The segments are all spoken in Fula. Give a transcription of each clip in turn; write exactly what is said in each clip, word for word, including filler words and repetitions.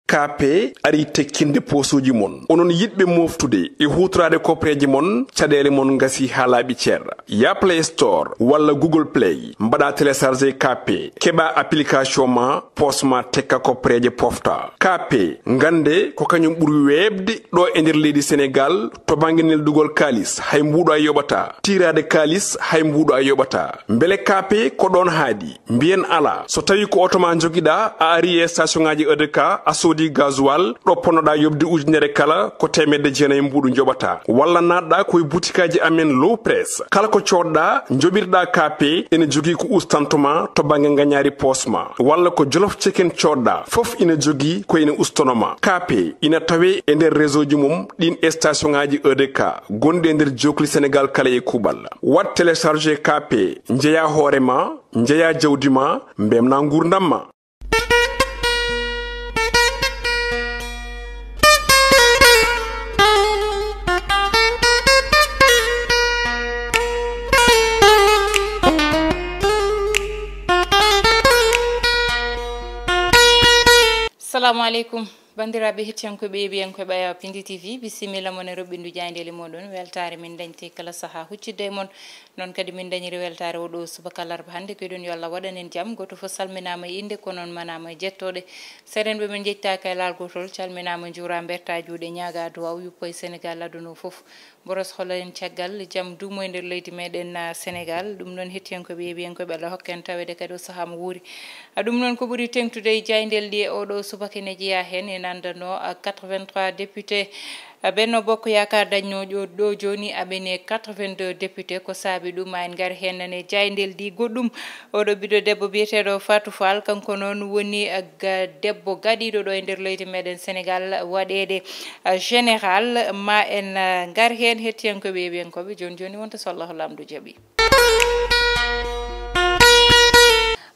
K P ari tekkinde poosuuji mon. Onon yiɗɓe mooftude e huutoraade koppereeje mon, caɗeele mon ngasi haa laaɓi cer. Ya Play Store walla Google Play, mbaɗa télécharger K P, keɓa application ma, poos ma tekka koppereeje pofta. K P, ngannde ko kañum ɓuri weeɓde ɗo e nder leydi Senegaal to bannge neldugol kaalis, hay mbuuɗo a yoɓata. Tiiraade kaalis, hay mbuuɗo a yoɓata. Mbele K P ko ɗoon haaɗi? Mbiyen alaa. So tawii ko oto ma njogiɗaa, a ari e station ŋaaji E D K, a soodi gasoil, ɗo ponnoɗaa yoɓde ujunere kala, ko teemedde jeenayi mbuuɗu njoɓataa. Walla naatɗaa ko e butikaaji amen Low Press. Kala ko coodɗaa, njoɓirɗaa K P, ene jogii ko ustanto ma to bannge ngañaari poos ma. Walla ko Jolof Chicken coodɗaa, fof ina jogii ko ina ustono ma. K P ina tawee e nder réseau ji mum ɗiin e station ŋaaji E D K gonɗi e nder jookli Senegaal kala e kuuɓal. Waɗ télécharger K P, njeyaa hoore ma, njeyaa jawdi ma, mbeltinaa nguurndam ma. Salamu aleykum. Banndiraaɓe hettiyankooɓe, yeeɓiyankooɓe Ayaw Pindi T V, bisimilla mon e roɓɓindu jaayndeeli mooɗon. Weltaare min dañti kala sahaa huccidde e mon. Noon kadi min dañiri weltaare oo ɗoo subaka alarba hannde. Ko eɗon yo Allah waɗan en jam. Gooto fof salminaama e innde, kono on manaama e jettooɗe. Seerenɓe men njettaaka e laal gootol, calminaama, njuuraama, mbertaa juuɗe, ñaagaa duwaaw yuppo e Senegaal, aduna o fof. Mboros holo en caggal jam duumo e nder leydi meɗen, ah, Senegaal. Ɗum noon hettiyankooɓe, yeeɓiyankooɓe, Allah hokka en taweede kadi o sahaa mo wuuri. Ah, ɗum noon ko ɓuri teeŋtude e jaayndeeli ɗi e oo ɗoo subaka ene jeyaa heen, en anndano, ah, quatre-vingt-trois députés, ah, Benno Bokk Yaakaar dañnoo ɗo, ɗo jooni aɓene quatre-vingt-deux députés. Ko saabi ɗum? Ma en ngar heen nane jaayndeeli ɗi goɗɗum. Oɗo ɓiɗɗo debbo biyeteeɗo Fatou Fall, kanko noon woni, eh, ga-, debbo gaɗiiɗo ɗo e nder leydi meɗen Senegaal waɗeede, eh, général. Ma en, eh, ngar heen hettiyankooɓe, yeeɓiyankooɓe, jooni jooni wonta so Allahu Laamɗo jaɓi.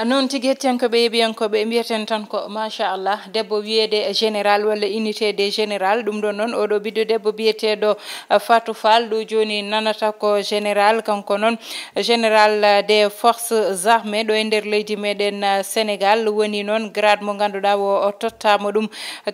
Noon tigi hettiyankooɓe, yeeɓiyankooɓe, mbiyeten tan ko machallah, debbo wiyeede général walla unité des général. Ɗum ɗoon noon, oɗo ɓiɗɗo debbo biyeteeɗo Fatou Fall, ɗo jooni nanata ko général, kanko noon général des forces armées ɗo e nder leydi meɗen, uh, Sénégal, woni noon grade mo ngannduɗaa o, o tottaama ɗum.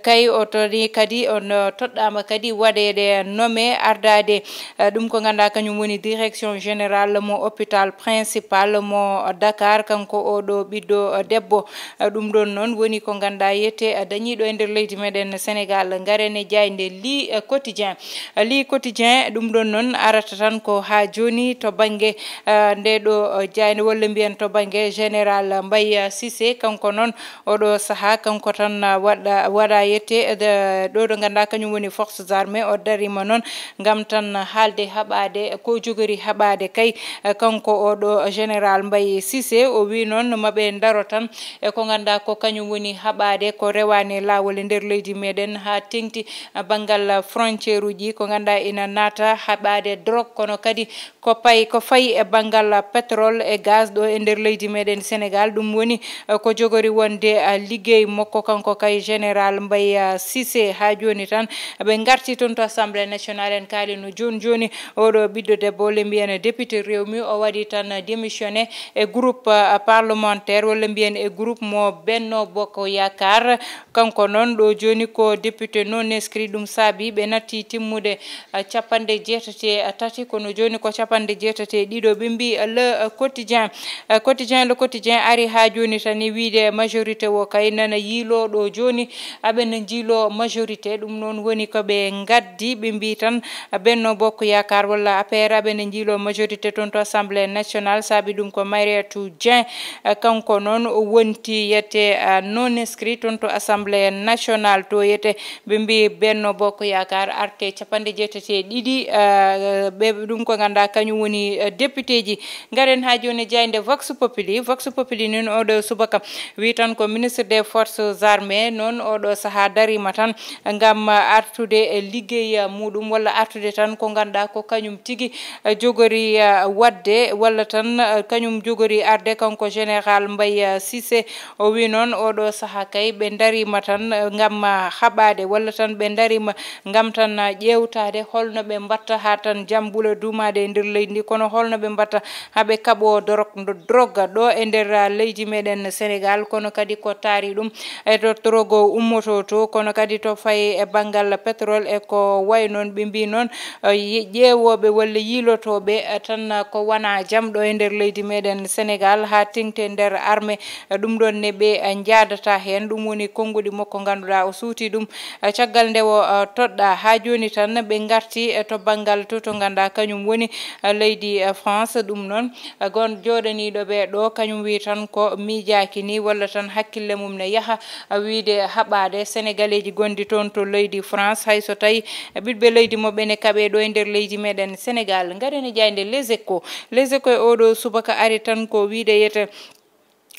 Kay o toni kadi, on, uh, toɗɗaama kadi waɗeede nommé ardaade, uh, ɗum ko ngannduɗaa kañum woni direction générale mo hôpital principal mo Dakar, kanko oɗo ɓiɗɗo, uh, debbo. Uh, ɗum ɗoon noon woni ko ngannduɗaa yiyetee, uh, dañiiɗo e nder leydi meɗen Sénégal. Ngaren e jaaynde Le Quotidien. Le Quotidien, ɗum ɗoon noon arata tan ko haa jooni to bannge, ah, nde ɗo, ah, jaaynde, walla mbiyen to bannge Général Mbaye Cissé. Kanko noon, oɗo sahaa, kanko tan, ah, waɗa, waɗa yiyetee, eh, ɗo ɗo ngannduɗaa kañum woni Forces Armées. O dariima noon ngam tan haalde haɓaade ko jogori haɓaade kay. Eh, kanko oɗo Général Mbaye Cissé, o wii noon maɓe ndaro tan e ko ngannduɗaa ko kañum woni haɓaade ko rewaani laawol e nder leydi meɗen haa teeŋti banngal frontière uji, ko ngannduɗaa ina naata haɓaade drogue, kono kadi ko pay, ko fayi e banngal pétrole e gaz ɗo e nder leydi meɗen Sénégal. Ɗum woni, eh, ko jogori wonde, eh, liggey makko, kanko kay Général Mbaye, eh, Cissé. Haa jooni tan ɓe ngarti toon to Assemblée nationale, en kaalino jooni jooni oɗo ɓiɗɗo debbo, le mbiyen député Rewmi, o waɗi tan démissionné e groupe, eh, parlementaire, walla mbiyen e groupe mo Benno Bokk Yaakaar. Kanko noon, ɗo jooni ko député non inscrit, ɗum saabi ɓe natti timmude, ah, capanɗe jeetati e tati, kono jooni ko capanɗe jeetati e ɗiɗo. Ɓe mbii, ah, Le, ah, Quotidien, ah, Quotidien, Le Quotidien ari haa jooni tan e wiide majorité o kay nana yiiloo ɗo jooni, aɓe na njiiloo majorité. Ɗum noon woni ko ɓe ngaddi, ɓe mbii tan, ah, Benno Bokk Yaakaar walla A P R aɓe na njiiloo majorité toon to Assemblée nationale, saabi ɗum ko Mariétou Dieng. Eh, kanko noon o wonti yiyetee, eh, non inscrit toon to Assemblée nationale to yiyetee. Ɓe mbii Benno Bokk Yaakaar arte capanɗe jeetati e ɗiɗi, eh, ɓe ɗum ko ngannduɗaa kañum woni, eh, député ji. Ngaren haa jooni e jaaynde Vox Populi. Vox Populi noon oɗo subaka wii tan ko ministre des forces armées noon oɗo sahaa dariima tan ngam artude e liggey muɗum, walla artude tan ko ngannduɗaa ko kañum tigi, eh, jogori, eh, waɗde, walla tan, eh, kañum jogori arde, kanko Général Général Mbaye, eh, Cissé. O wi noon oɗo saha kay ɓe darima tan, eh, ngam, ah, haɓade walla tan ɓe darima ngam tan, ah, ƴeewtade holno ɓe mbatta ha tan jam ɓula duumade e nder leydi ndi, kono holno ɓe mbatta ha ɓe kaɓo dorog, drogue ɗo e nder, ah, leydi meɗen Sénégal, kono kadi ko taari ɗum e to drogue o ummoto to, kono kadi to fayi e banngal pétrole e ko way noon. Ɓe mbi noon, eh, ye-, ƴeewooɓe walla yiilotooɓe, eh, tan, eh, ko wona jam ɗo e nder leydi meɗen Sénégal, haa teŋti nder armée, eh, ɗum ɗoon ne ɓe, eh, njaadata heen. Ɗum woni konnguɗi makko ngannduɗaa o suuti ɗum, eh, caggal nde o, eh, toɗɗaa. Haa jooni tan ɓe ngarti, eh, to banngal to, to ngannduɗaa kañum woni, eh, leydi, eh, France. Ɗum noon, eh, gon jooɗaniiɗo ɓe ɗo, kañum wi tan ko miijaaki ni, walla tan hakkille mum ne yaha, eh, wiide haɓaade Senegaleeji gonɗi toon to leydi France, hay so tawi ɓiɓɓe leydi maɓɓe ne kaɓe ɗo e nder leydi meɗen Sénégal. Ngaren e jaaynde Les Échos. Les Échos e oɗo subaka ari tan ko wiide yete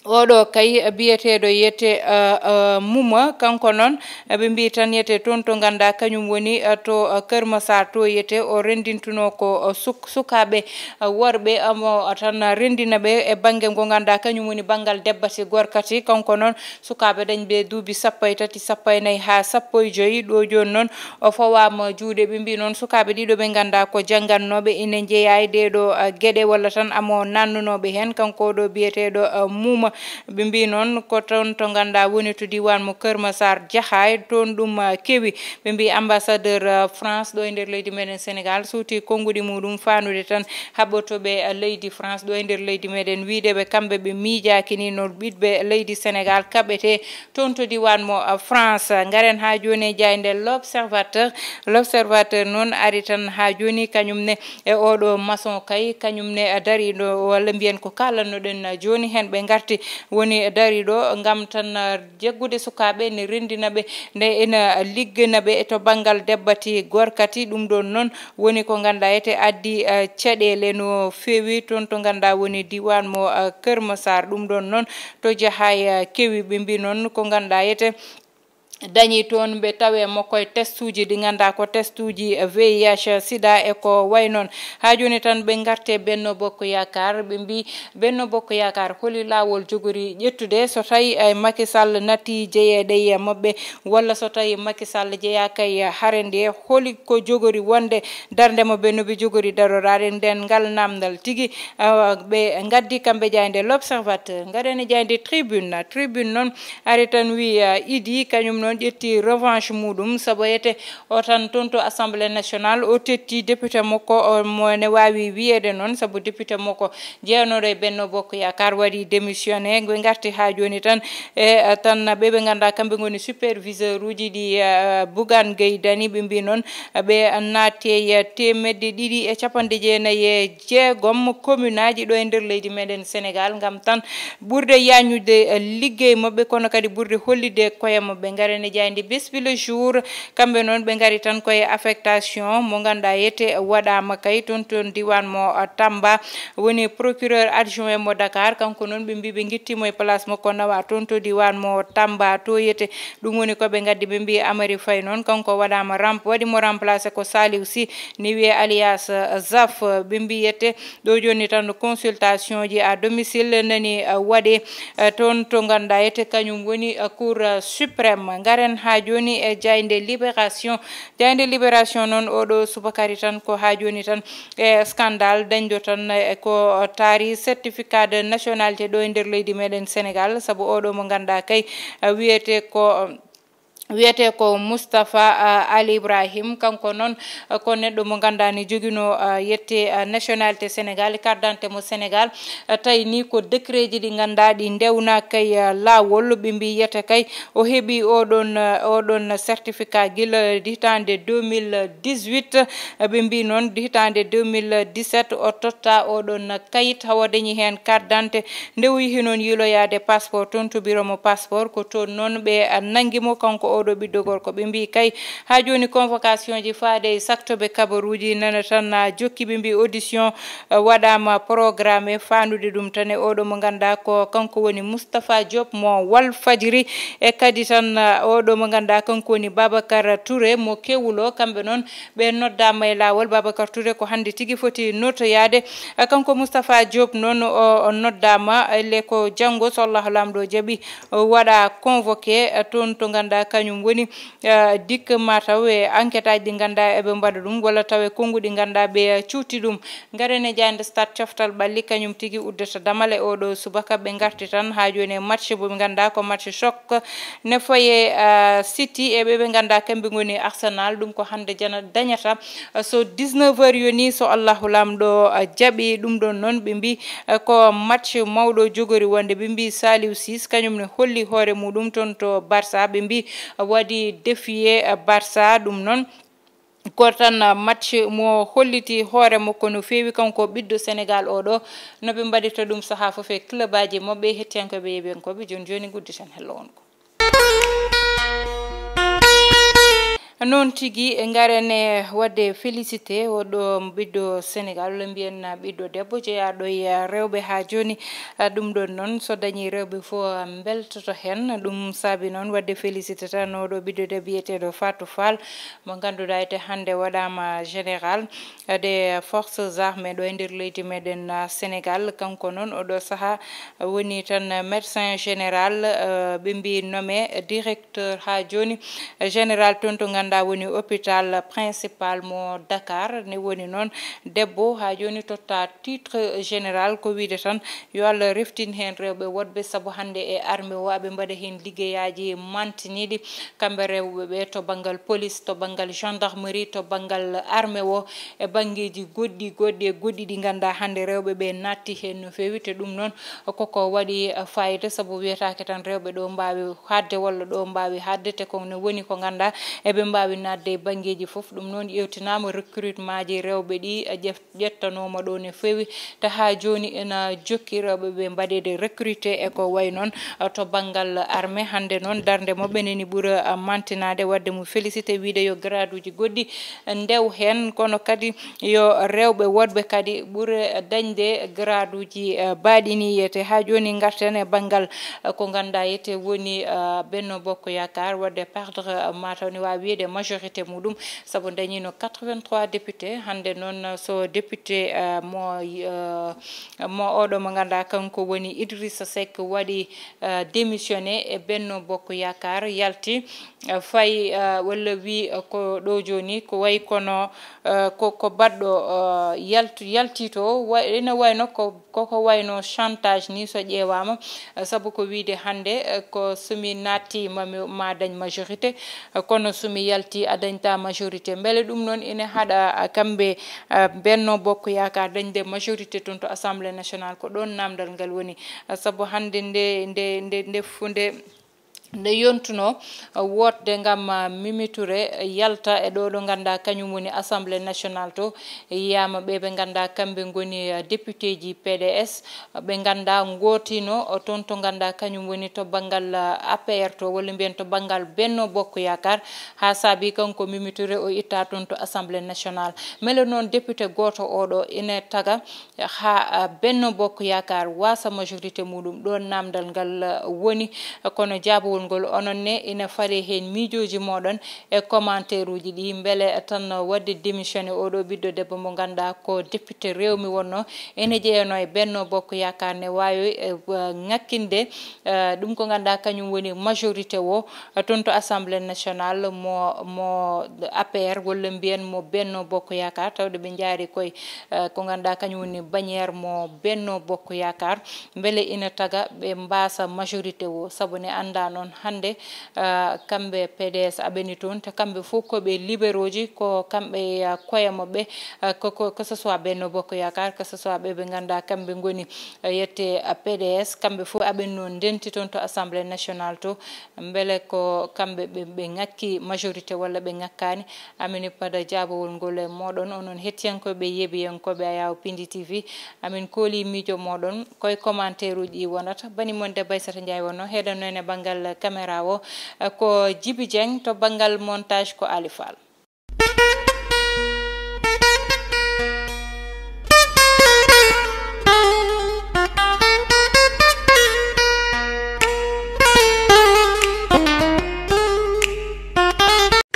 oɗo kay biyeteeɗo yete, eh, eh, Muma, kanko noon, eh, ɓe mbi tan yete toon to ngannduɗaa kañum woni, eh, to, eh, Kër Massar to yete o renndintunoo ko, eh, suk-, sukaaɓe, eh, worɓe, amo tan renndina ɓe e bannge ngo ngannduɗaa kañum woni banngal debbati gorkati. Kanko noon sukaaɓe dañɓe duuɓi sappo e tati, sappo e nayi haa sappo e joyi. Ɗo jooni noon o fawaama juuɗe. Ɓe mbi noon sukaaɓe ɗiɗo ɓe ngannduɗaa ko janngannooɓe ina njeyaa e ɗee ɗo, ah, geɗe walla tan amo nannunooɓe heen. Kanko ɗo biyeteeɗo, ah, Muuma. Ɓe mbi noon ko toon to ngannduɗaa woni to diiwaan mo Kër Massar Jaxaay, toon ɗum, ah, kewi. Ɓe mbi ambassadeur, ah, France ɗo e nder leydi meɗen Sénégal suuti konnguɗi muɗum faandude tan haɓɓotooɓe, ah, leydi France ɗo e nder leydi meɗen, wiide ɓe kamɓe ɓe miijaaki ni no ɓiɓɓe leydi Sénégal kaɓete toon to diiwaan mo, ah, France. Ngaren haa jooni e jaaynde L'Observateur. L'Observateur noon ari tan haa jooni kañum ne e oɗo maçon kay, kañum ne, ah, dariiɗo walla mbiyen ko kaalannoɗen, ah, jooni heen ɓe ngarti woni dariiɗo ngam tan, ah, jaggude sukaaɓe ne renndina ɓe nde ina liggana ɓe to banngal debbati gorkati. Ɗum ɗoon noon woni ko ngannduɗaa ete addi, eh, caɗeele no feewi toon to ngannduɗaa woni diiwaan mo, eh, Kër Massar. Ɗum ɗoon noon to Jaxaay, eh, kewi. Ɓe mbi noon ko ngannduɗaa ete dañi toon ɓe tawe mo koye testuuji ɗi ngannduɗaa ko testuuji V I H, sida e ko way noon. Haa jooni tan ɓe ngarte Benno Bokk Yaakaar, ɓe mbi Benno Bokk Yaakaar holi laawol jogori ƴettude so tawi, eh, Macky Sall natti jeyeeɗe e maɓɓe, walla so tawi Macky Sall jeyaaka e hare nde, holi ko jogori wonde darnde maɓɓe no ɓe jogori daroraade nden ngal namdal tigi, eh, ɓe ngaddi kamɓe jaaynde L'Observateur. Ngaren e jaaynde Tribune. Tribune noon ari tan wi, eh, Idi kañum noon ƴetti revanche muɗum, sabu ete o tan toon to Assemblée Nationale o tetti député makko, o mo ne waawi wiyeede noon, sabu député makko jeyanooɗo e Benno Bokk Yaakaar waɗi démissionné. Ɓe ngarti haa jooni tan e, eh, tan ɓe ɓe ngannduɗaa kamɓe ngoni superviseur uji ɗi, eh, Bougane Gueye Dany, ɓe mbi noon, eh, ɓe naati e teemedde ɗiɗi e capanɗe jeenayi e jeegom commune aji ɗo e nder leydi meɗen Sénégal ngam tan ɓurde yañude, eh, liggey maɓɓe, kono kadi ɓurde hollitde koye maɓɓe. Ngaren e jaaynde Bés Bi Le Jour, kamɓe noon ɓe ngari tan koye affectation mo ngannduɗaa yete waɗaama kay toon, toon diiwaan mo, eh, Tamba, woni procureur adjoint mo Dakar. Kanko noon ɓe mbi ɓe ngittimo e place makko nawa toon to diiwaan mo Tamba to yete. Ɗum woni ko ɓe ngaddi, ɓe mbi Amary Faye noon kanko waɗaama ramp-, waɗi mo remplacé ko Saliou Sy, ni wiye alias, eh, Zaf. Ɓe mbi yette ɗo jooni tan consultation ji à domicile nani, eh, waɗe, eh, toon to ngannduɗaa yette kañum woni, eh, Cour, eh, suprême. Ngaren haa jooni e jaaynde Libération. Jaaynde Libération noon oɗo subakari tan ko haa jooni tan e scandale dañɗo tan e ko taari certificat de nationalité ɗo e nder leydi meɗen Sénégal, sabu oɗo mo ngannduɗaa kay, eh, wiyete ko, wiyete ko Moustapha, eh, Ali Ibrahim. Kanko noon, eh, ko neɗɗo mo ngannduɗaa ne joginoo, eh, yette, eh, nationalité Sénégal, carte d'identité mo Sénégal. Eh, tawi ni ko décret ji ɗi ngannduɗaa ɗi ndewnaaka e, eh, laawol, ɓe mbi yete kay o heɓi oɗon, eh, oɗon certificat gila hitaande deux mille dix-huit. Ɓe mbi noon hitaande deux mille dix-sept o totta oɗon kayit, hawa dañi heen carte d'identité. Nde o yehi noon yiiloyaade passeport toon to bureau mo passeport, ko toon noon ɓe nanngi mo, kanko Oɗo ɓiɗɗo gorko. Ɓe mbi kay, haa jooni, convocation ji faade e saktoɓe kabaruuji nana tan na jokki. Ɓe mbi audition, eh, waɗaama programme, faandude ɗum tan e oɗo mo ngannduɗaa ko kanko woni Moustapha Diop mo Walf Fadjri, e kadi tan, eh, oɗo mo ngannduɗaa kanko woni Babacar Touré mo Kewulo. Kamɓe noon, ɓe noddaama e laawol. Babacar Touré ko hannde tigi foti notoyaade. Eh, kanko Moustapha Diop noon, o, o noddaama, elle ko janngo, so Allahu Laamɗo jaɓi, o waɗa convoqué, eh, toon to ngannduɗaa kañum woni, eh, dikk, ma taw e enquête aji ɗi ngannduɗaa eɓe mbaɗa ɗum, walla taw e konnguɗi ngannduɗaa ɓe, eh, cuutti ɗum. Ngaren e jaaynde Stade Coftal Ɓalli, kañum tigi uddata damal e oɗo subaka. Ɓe ngarti tan haa jooni e match mo ɓe ngannduɗaa ko match choc ne faye, eh, City e ɓe ɓe ngannduɗaa kamɓe ngoni Arsenal. Ɗum ko hannde jana-, dañata, eh, so dix-neuf heures yoni, so Allahu Laamɗo, eh, jaɓi. Ɗum ɗon noon, ɓe mbi, eh, ko match mawɗo jogori wonde. Ɓe mbi Saliou Ciss kañum ne holli hoore muɗum toon to Barça. Ɓe mbi, eh, waɗi défier, eh, Barça. Ɗum noon ko tan, eh, match mo holliti hoore makko no feewi, kanko ɓiɗɗo Senegal oɗo. No ɓe mbaɗirta ɗum sahaa fof e club aji maɓɓe. Hettiyankooɓe, yeeɓiyankooɓe, jooni jooni ngudditen hello on ko. Noon tigi, ngaren e waɗde félicité oɗo ɓiɗɗo Senegal, walla mbiyen ɓiɗɗo debbo jeyaaɗo e rewɓe haa jooni. Ɗum ɗon noon, so dañii rewɓe fof mbeltoto heen. Ɗum saabi noon waɗde félicité tan oɗo ɓiɗɗo debbo wiyeteeɗo Fatou Fall, mo ngannduɗaa ete hannde waɗaama général des forces armées ɗo e nder leydi meɗen, ah, Senegal. Kanko noon oɗo sahaa woni tan médecin général, eh, ɓe mbi nommé directeur haa jooni, général toon to ngannduɗaa woni hôpital principal mo Dakar. Ne woni noon debbo haa jooni totta titre général, ko wiide tan yo Allah reftin heen rewɓe woɗɓe, sabu hannde e armée o aɓe mbaɗa heen liggeyaaji mantiniiɗi. Kamɓe rewɓe ɓe to banngal police, to banngal gendarmerie, to banngal armée o, e banngeeji goɗɗi, goɗɗi e goɗɗi ɗi ngannduɗaa hannde rewɓe ɓe naatti heen no feewi. Te ɗum noon koko waɗi, eh, fayida, sabu wiyetaake tan rewɓe ɗo mbaawi haaɗde walla ɗo mbaawi haaɗde, te ko no woni ko ngannduɗaa eɓe mbaawi naatde e banngeeji fof. Ɗum noon ƴeewtinaama recrutement ji rewɓe ɗi, eh, ƴef-, ƴettanooma ɗo no feewi. Te haa jooni ena jokki rewɓe ɓe mbaɗeede recruté e ko wayi noon, eh, to banngal armée. Hannde noon darnde maɓɓe neni ɓura, eh, mantinaade, waɗde mo félicité, wiide yo grade uji goɗɗi ndew heen, kono kadi yo rewɓe woɗɓe kadi ɓure dañde grade uji, eh, baaɗiniiɗi. Te haa jooni ngarten e banngal, eh, ko ngannduɗaa ete woni, eh, Benno Bokk Yaakaar, waɗde perdre, eh, ma taw ne waawi wiyeede majorité muɗum, sabu dañiino quatre-vingt-trois députés. Hannde noon, so député, eh, mo, eh, mo oɗo mo ngannduɗaa kanko woni Idrissa Seck waɗi, eh, démissionné e Benno Bokk Yaakaar, yalti, eh, fayi, eh, walla wi, eh, ko ɗo jooni ko wayi kono, eh, ko, ko baɗɗo, eh, yaltu-, yalti to, wa-, ene wayno ko, koko wayno chantage ni so ƴeewaama, eh, sabu ko wiide hannde, eh, ko so mi naattiima mi, ma dañ majorité, eh, kono so mi yalti a dañta majorité. Mbele ɗum noon ene haɗa, eh, kamɓe, eh, Benno Bokk Yaakaar dañde majorité toon to Assemblée nationale? Ko ɗoon namdal ngal woni, eh, sabu hannde nde, nde, nde, nde fu-, nde nde yontuno, uh, wootde ngam, uh, Mimi Touré, uh, yalta e ɗo ɗo ngannduɗaa kañum woni Assemblée nationale to, yiyaama ɓe ɓe ngannduɗaa kamɓe ngoni, uh, député ji P D S, uh, ɓe ngannduɗaa ngootino, uh, toon to ngannduɗaa kañum woni to banngal, uh, A P R to, walla mbiyen to banngal Benno Bokk Yaakaar, haa saabi kanko Mimi Touré o itta toon to Assemblée nationale. Mbele noon député gooto oɗo ina taga haa, ah, Benno Bokk Yaakaar waasa majorité muɗum? Ɗoon namdal ngal, ah, woni. Kono jaabawol ngol onon ne ina fale heen miijooji mooɗon e commentaire uji ɗi. Mbele tan waɗde démissionné oɗo ɓiɗɗo debbo mo ngannduɗaa ko député rewmi wonno, ene jeyanoo e Benno Bokk Yaakaar ne waawi, eh, wa-, ŋakkinde, eh, ɗum ko ngannduɗaa kañum woni majorité o, eh, toon to Assemblée nationale mo, mo A P R walla mbiyen mo Benno Bokk Yaakaar, tawde ɓe njaari koye, eh, ko ngannduɗaa kañum woni bannière mo Benno Bokk Yaakaar, mbele ina taga ɓe mbaasa majorité o, sabu ne anndaa noon hannde, eh, kamɓe P D S aɓeni toon, te kamɓe fof ko ɓe libéraux ji, ko kamɓe, eh, koye maɓɓe, eh, ko, ko, que ce soit Benno Bokk Yaakaar, que ce soit ɓe ɓe ngannduɗaa kamɓe ngoni, eh, yette, eh, P D S, kamɓe fof aɓen noon ndenti toon to Assemblée nationale to, mbele ko kamɓe ɓe, ɓe ŋakki majorité walla ɓe ŋakkaani? Amin ippata jaabawol ngol e mooɗon, onon hettiyankooɓe, yeeɓiyankooɓe Ayaw Pindi T V. Amin kooli miijo mooɗon, koye commentaire uji ɗi wonata. Bani mon debbo Aissata Ndiaye wonno, heɗanno en e banngal Caméra o, eh, ko Djiby Dieng, to banngal montage ko Ali Fall.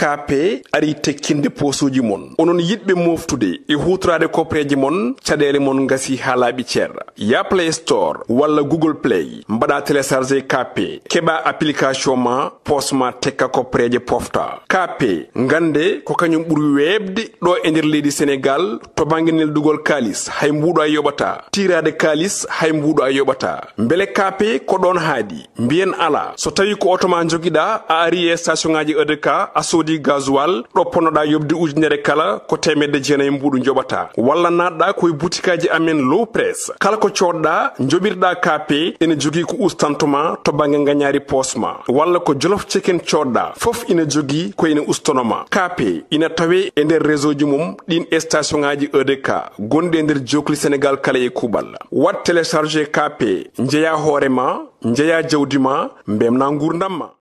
K P ari tekkinde posuuji mon. Onon yiɗɓe moftude e huutoraade kopreeje mon, caɗeele mon ngasi haa laaɓi cer. Ya Play Store walla Google Play, mbaɗa télécharger K P, keɓa application ma, poos ma tekka kopreeje pofta. K P, ngannde ko kañum ɓuri weeɓde ɗo e nder leydi Senegaal, to bannge neldugol kaalis, hay mbuuɗo a yoɓata. Tiiraade kaalis, hay mbuuɗo a yoɓata. Mbele K P ko ɗoon haaɗi? Mbiyen alaa. So tawii ko oto ma njogiɗaa, a arii e station ŋaaji E D K, a soodii gasoil, ɗo ponnoɗaa yoɓde ujunere kala, ko teemedde jeenayi mbuuɗu njoɓataa. Walla naatɗaa ko e butikaaji amen Low Press. Kala ko coodɗaa, njoɓirɗaa K P, ene jogii ko ustantoo ma to bannge ngañaari poos ma. Walla ko Jolof Chicken coodɗaa, fof ina jogii ko ene ustanoo ma. K P ina tawee e nder réseau ji mum ɗiin station ŋaaji E D K gonɗi e nder jookli Senegaal kala e kuuɓal. Waɗ télécharger K P, njeyaa hoore ma, njeyaa jawdi ma, mbeltinaa nguurndam ma.